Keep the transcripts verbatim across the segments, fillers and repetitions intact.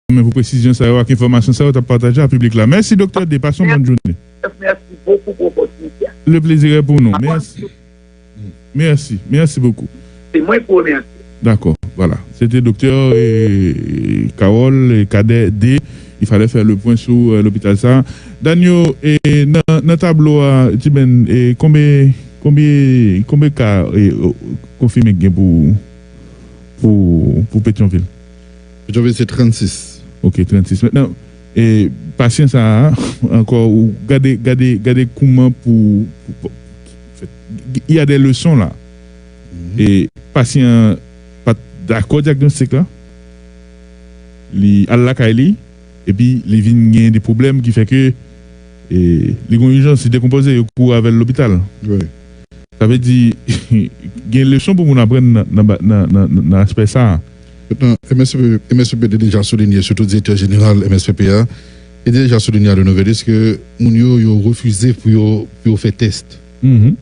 men pou presizyon sa yo ak enfòmasyon sa yo w t ap pataje ak piblik la. Mèsi, Doktè D. Pase yon bòn jounen. Merci beaucoup pour l'opportunité. Le plaisir est pour nous. Merci. Merci. Merci beaucoup. C'est moi pour remercier. Dakò, vwala. Se te Doktè, e, Carole, e, Cadet D. Il fallait faire le point sou, e, lopital sa. Danyo, e, nan, nan tablo a, Tiben, e, konbyen, konbyen, konbyen ka, e, o, konfime gen pou, pou, pou Petyonvil? Petyonvil se trannsis. Ok, trannsis. Mentnan, e, pasyan sa a, ankò, ou gade, gade, gade kouman pou, pou, pou, il y a des leçons là. E pasyan an pa t dakò dyagnostik la. Li al lakay li, epi li vin gen de pwoblèm ki fè ke, e, li gen yon ijans, li dekonpoze, yo kouri avè l lopital. Wi. Sa vle di, gen leson pou moun aprann nan, nan, nan, nan, nan aspè sa a. Mentnan, M S P, M S P P te deja soulinye, sitou direktè jeneral M S P P a, li te deja soulinye a The Nouvelliste ke moun yo, yo refize pou yo, pou yo fè tès. Mhm.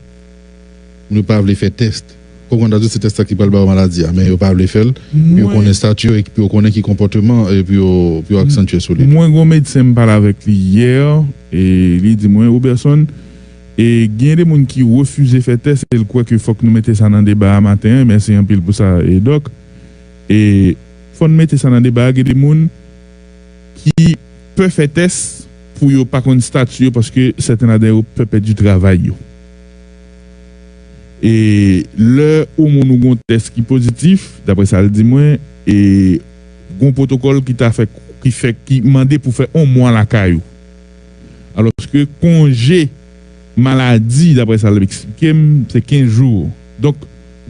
Moun yo pa vle fè tès. Konprann ta di se tès la ki pral ba yo maladi a, men yo pa vle fè l. Pou yo konnen estati yo e pou yo konnen ki konpòteman e pou yo, pou yo aksantye sou li. Mwen, gon medsen m pale avèk li yè, e li di mwen, Roberson, e gen de moun ki refize fè tès e l kwè ke fòk nou mete sa nan deba a maten an. Mèsi anpil pou sa, e Dòk. E fò n mete sa nan deba a, gen de moun ki pè fè tès pou yo pa konn estati yo, paske sèten ladan yo pè pèdi travay yo. E lè yon moun ou gon tès ki pozitif, daprè sa l di mwen, e gon pwotokòl ki ta fè, ki fè, ki mande pou fè yon mwa lakay ou. Alòske konje maladi, daprè sa l eksplike m, se kenz jou. Donk,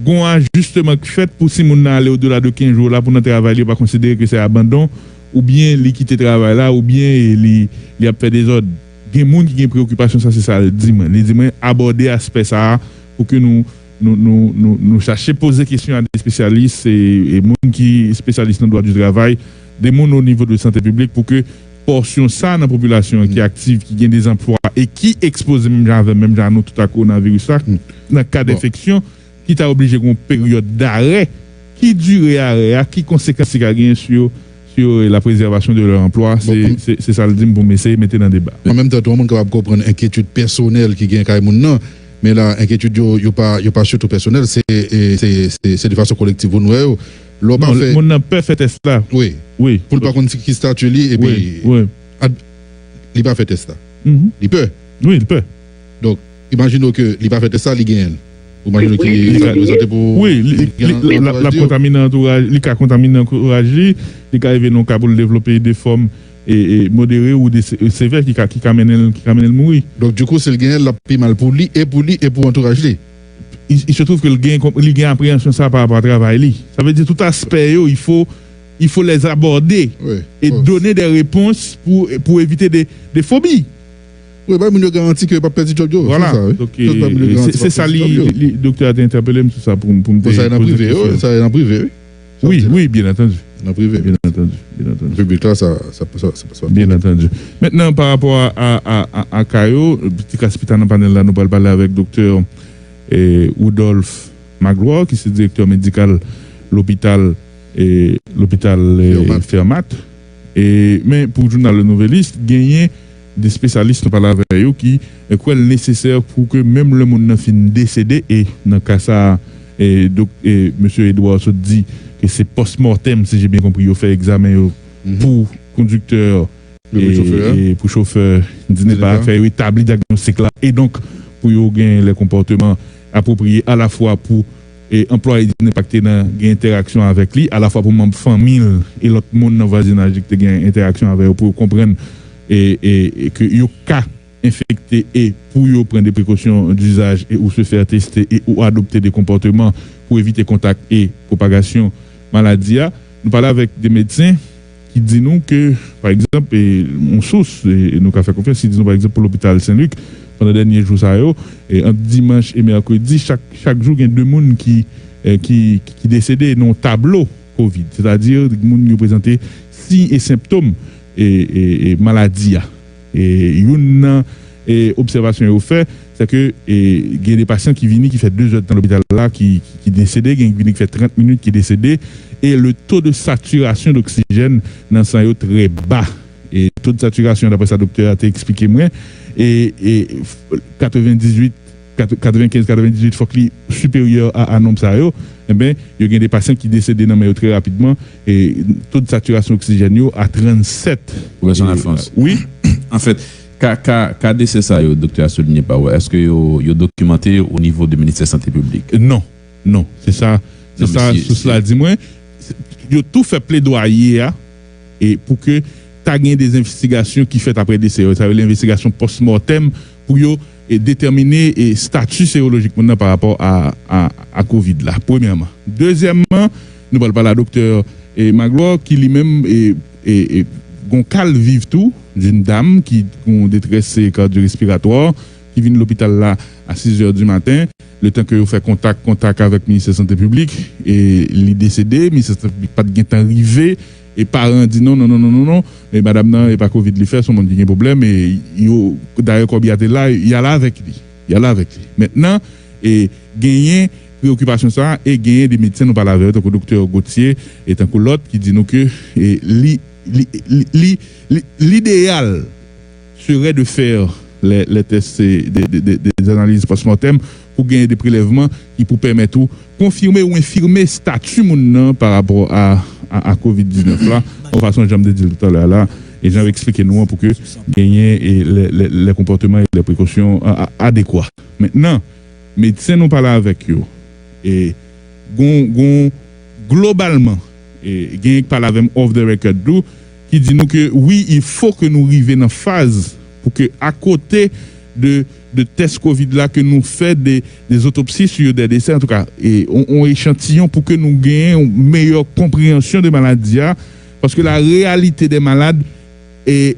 gon ajisteman k fèt pou si moun nan ale odela de kenz jou la pou nan travay li, yo pa konsidere ke se abandon, oubyen li kite travay la, oubyen li, li ap fè dezòd. Gen moun ki gen preyokipasyon sa, se sa l di mwen. Li di mwen abòde aspè sa a pou ke nou, nou, nou, nou, nou chache poze kesyon a de espesyalis, e, e moun ki espesyalis nan dwa di travay, de moun o nivo de sante piblik pou ke pòsyon sa nan popilasyon an ki aktif, ki gen de zanplwa e ki ekspoze menm jan avè m, menm jan a nou tout a kowonaviris la, nan ka d enfeksyon, ki ta oblije gen yon peryòd darè, ki dire arè a, ki konsekans li ka genyen sou, sou la préservation de leur emploi. Se, se, se sa l di m pou m eseye mete nan deba. An menm tan tou, yon moun kapab konprann enkyetid pèsonèl ki gen kay moun nan, men la, enkyetid yo, yo pa, yo pa sitou pèsonèl, se, e, se, se, se de fason kolektiv pou nou wè yo. Lè w pa fè. Non, moun nan pè fè tès la. Wi. Wi. Pou l pa konn ki, ki estati li, epi, wi, wi, ad-, li pa fè tès la. Mhm. Li pè. Wi, li pè. Donk, imajine w ke li pa fè tès la, li genyen l. Ou imajine w ki sa reprezante pou, wi, li, li, li, l ap kontamine antouraj, li ka kontamine antouraj li, li ka rive nan yon ka pou l devlope de fòm e, e modere ou de se-, sevè ki ka, ki ka mennen l, ki ka mennen l mouri. Donk, dikou, si l genyen l, l ap pi mal pou li, e pou li, e pou antouraj li. Il, il se trouve que li gen, li gen apreyansyon sa pa rapò a travay li. Sa vle di tout aspè yo, il faut, il faut les aborder et donner des réponses pour, pour éviter des, des phobies. Wi, bay moun yo garanti ke yo p ap pèdi djòb yo. Vwala. Se sa, wi. Donk, e, se, se sa li, li, doktè a te entèpele m sou sa pou, pou m te poze kesyon. Bon, sa e nan prive, wi. Sa e nan prive, wi. Wi, wi, byen antandi. Nan prive. Byen antandi, byen antandi. Piblik la, sa, sa, sa, sa, sa. Byen antandi. Mentnan, pa rapò a, a, a, a, a ka yo, ti klas pita nan panèl la, nou pral pale avèk doktè, e, Woudòlf Magloire, ki se direktè medikal lopital, e, lopital, e, Fermat. Fermat. E, men pou jounal Le Nouvelliste, genyen de espesyalis nou pale avè yo ki, e, kwè l nesesè pou ke menm lè moun nan fin desede, e nan ka sa a, e, dok-, e, mesye Edouard sot di ke se post-mortem, si j'ai bien compris, yo fè egzamen yo pou kondiktè, e, e pou chofè Dinepa, fè yo etabli dyagnostik la, e donk pou yo gen lè konpòteman apwopriye alafwa pou e anplwaye Dinepa ki te nan gen entèraksyon avèk li, alafwa pou manm fanmi l e lòt moun nan vwazinaj li ki te gen entèraksyon avè yo, pou yo konprann e, e, e ke yo ka enfekte, e pou yo pran de prekosyon dizaj e ou se fè teste e ou adopte de konpòteman pou evite kontak e pwopagasyon maladi a. Nou pale avèk de medsen ki di nou ke, pa egzanp, e, yon sous, e, e nou ka fè konfyans, ki di nou, pa egzanp, pou lopital Sen Lik, pandan dènye jou sa yo, e, ant dimanch e mèkredi, chak, chak jou gen de moun ki, e, ki, ki desede nan yon tablo kovid, sètadi moun yo prezante siy e senptòm, e, e, e maladi a. E youn nan, e obsèvasyon yo fè, se ke e, gen de pasyan ki vini ki fè de zè tan lopital la ki, ki desede, gen ki vini ki fè trant minit ki desede, e le taux de saturation d'oxygène nan san yo trè ba. E taux de saturation, daprè sa doktè a te eksplike mwen, e, e katrevendizuit, katrevenkenz, katrevendizuit, fòk li siperyè a, a nonb sa yo, enben, yo gen de pasyan ki desede nan men yo trè rapidman, e taux de saturation oxygène yo a trannsèt. Pwofesè Alphonse. Wi. Anfèt, ka, ka, ka desè sa yo, doktè a soulinye pa ou, èske yo, yo dokimante o nivo de Ministè Sante Piblik? Non, non. Se sa, se sa sous la di mwen. Yo tou fè pledwaye a e pou ke ta gen de envestigasyon ki fèt apre desè yo. Sa yo rele envestigasyon post-mortem pou yo e, detèmine e, estati serolojik moun nan pa rapò a, a, a kovid la, premyèman. Dezyèmman, nou pral pale a doktè e, Magloire ki li menm e, e, e, gon ka l viv tou d'une dame ki gon detrès e, cardio-respiratoire ki vin lopital la a sis zè di maten, letan ke yo fè kontak, kontak avèk Ministè Sante Piblik, e li desede, Ministè Sante Piblik pa t gentan rive, e paran an di non, non, non, non, non, non, e madanm nan, e pa kovid li fè, se yon moun ki gen pwoblèm, e yo, dayè kòb ya te la, y ale avèk li, y ale avèk li. Mentnan, e genyen preyokipasyon sa a, e genyen de medsen nou pale avè yo, tankou doktè Gauthier, e tankou lòt, ki di nou ke e li, li, li, li, li, lideyal serait de faire les, les tests, des, des, des, des analyses post-mortem pou genyen de prelèvman ki pou pèmèt ou konfime ou enfime estati moun nan pa rapò a, a, a kovid diznèf la, yon fason jan m te di l talè a la, e jan yo eksplike nou an pou ke genyen e lè, lè, lè konpòteman e lè prekosyon a, a, adekwa. Mentnan, medsen nou pale avèk yo, e gon, gon, globalman, e genyen k pale avè m off the record tou, ki di nou ke wi, il faut que nou rive nan faz pou ke akote de, de tès kovid la ke nou fè de, de otopsi sou de desè, antouka, e on, on echantiyon pou ke nou genyen yon meyè konpreyansyon de maladi a, paske la réalité des malades e,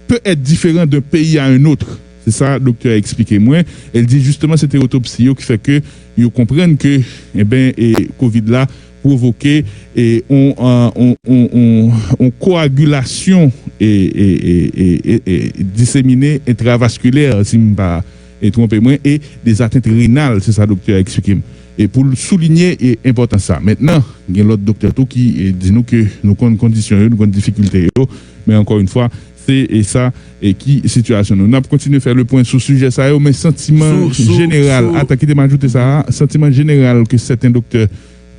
peut être différent d'un pays à un autre. Se sa doktè a eksplike mwen. El di jisteman se te otopsi yo ki fè ke yo konprann ke, enben, e, kovid la pwovoke e, on, on, on, on, on koagilasyon e, e, e, e, e, e disemine entravaskilè, si m pa e, twonpe mwen, e de zatent renal, se sa doktè a eksplike m. E pou l soulinye e, enpòtans sa. Mentnan, gen lòt doktè tou ki e, di nou ke nou konn kondisyon yo, nou konn difikilte yo, men ankò yon fwa, se e sa e ki sitiyasyon nou. N ap kontinye fè le pwen sou sijè sa yo, men santiman jeneral, atan kite m ajoute sa a, santiman jeneral ke sèten doktè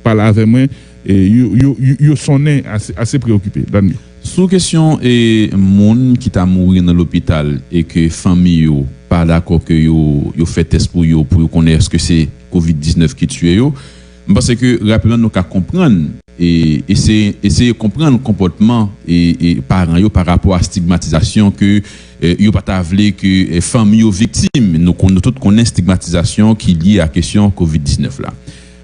pale avè mwen, e yo, yo, yo, yo sonnen ase, ase preokipe. Danie. Sou kesyon e moun ki ta mouri nan lopital e ke fanmi yo pa dakò ke yo, yo fè tès pou yo, pou yo konnen èske se kovid diznèf ki tiye yo, m panse ke rapidman nou ka konprann e eseye, eseye konprann konpòtman e, e paran yo pa rapò a stigmatizasyon ke e, yo pa ta vle ke e, fanmi yo viktim. Nou, kon- nou tout konnen stigmatizasyon ki lye a kesyon kovid diznèf la.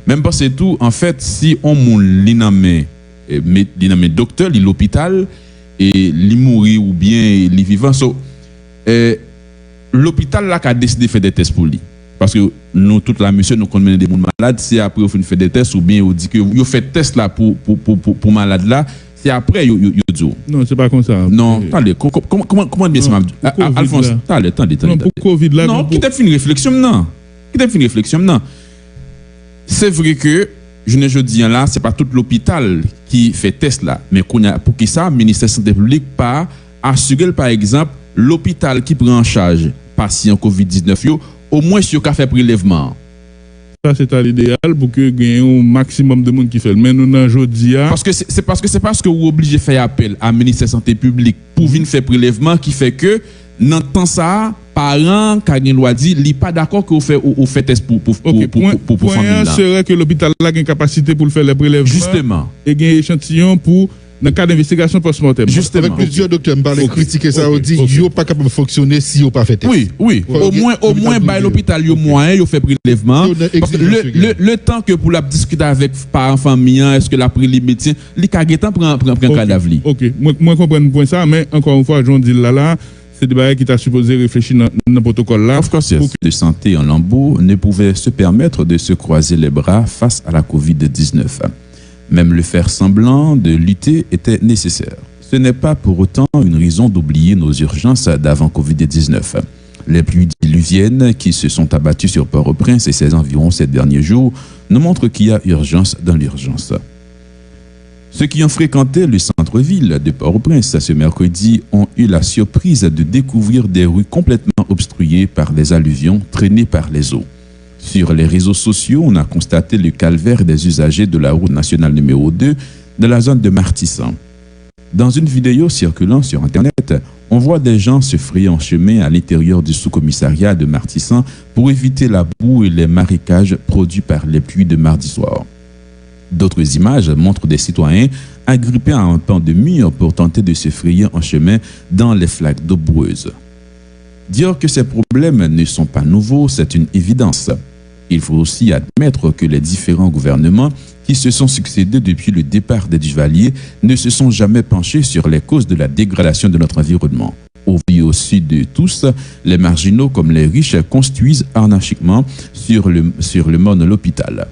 Men m panse tou, anfèt, si on moun li nan men, e, met- li nan men doktè, li lopital, e li mouri oubyen li vivan, so, e, lopital la ka deside fè de tès pou li. Paske nou tout la, mesye, nou konn mennen de moun malad, se apre yo fin fè de tès oubyen yo di ke yo fè tès la pou, pou, pou, pou, pou malad la, se apre yo, yo, yo di w. Non, se pa konsa. Non, tande, kòman, kòman, kòman byen sa m ap di? Alphonse, tande, tande, tande. Non, pou kovid la, non, kite m fin refleksyon m nan. Kite m fin refleksyon m nan. Se vre ke jounen jodi a la, se pa tout lopital ki fè tès la. Men kounye a, poukisa Ministè Sante Piblik pa asire l, pa egzanp, lopital ki pran an chaj pasyan kovid diznèf yo, omwens yo ka fè prelèvman an? Sa se ta lideyal pou ke gen yon maksimòm de moun ki fè l. Men nou nan jodi a. Paske se, se paske se paske ou oblije fè apèl a Ministè Sante Piblik pou vin fè prelèvman ki fè ke nan tan sa a, paran an ka gen dwa di li pa dakò ke ou fè, ou, ou fè tès pou, pou, pou, pou, pou, pou fanmi l la. Pwen an sere ke lopital la gen kapasite pou l fè lè prelèvman e gen echantiyon pou nan kad envestigasyon post-mortem. Jisteman. Avèk plizyè doktè m pale kritike sa, yo di yo pa kapab fonksyone si yo pa fè tès. Wi, wi. Omwen, omwen bay lopital yo mwayen yo fè prelèvman an. Paske le, le, letan ke pou l ap diskite avèk paran fanmi an, èske l ap rele medsen, li ka gentan pran, pran, pran kadav li. Ok, mwen, mwen konprann pwen sa, men ankò yon fwa, jan w di l la, la, se de bagay ki ta sipoze reflechi nan, nan pwotokòl la. Of course, yes. De santé en lambeaux ne pouvaient se permettre de se croiser les bras face à la covid dix-neuf. Même le faire semblant de lutter était nécessaire. Ce n'est pas pour autant une raison d'oublier nos urgences d'avant covid dix-neuf. Les pluies diluviennes qui se sont abattues sur Port-au-Prince et ses environs ces derniers jours nous montrent qu'il y a urgence dans l'urgence. Ceux qui ont fréquenté le centre-ville de Port-au-Prince ce mercredi ont eu la surprise de découvrir des rues complètement obstruées par des alluvions traînées par les eaux. Sur les réseaux sociaux, on a constaté le calvaire des usagers de la route nationale numéro deux dans la zone de Martissant. Dans une vidéo circulant sur Internet, on voit des gens se frayer un chemin à l'intérieur du sous-commissariat de Martissant pour éviter la boue et les marécages produits par les pluies de mardi soir. D'autres images montrent des citoyens agrippés à un pan de mur pour tenter de se frayer un chemin dans les flaques d'eau boueuse. Dire que ces problèmes ne sont pas nouveaux, c'est une évidence. Il faut aussi admettre que les différents gouvernements qui se sont succédé depuis le départ des Duvalier ne se sont jamais penchés sur les causes de la dégradation de notre environnement. Au vu et au su de tous, les marginaux comme les riches construisent anarchiquement sur le, sur le morne l'hôpital.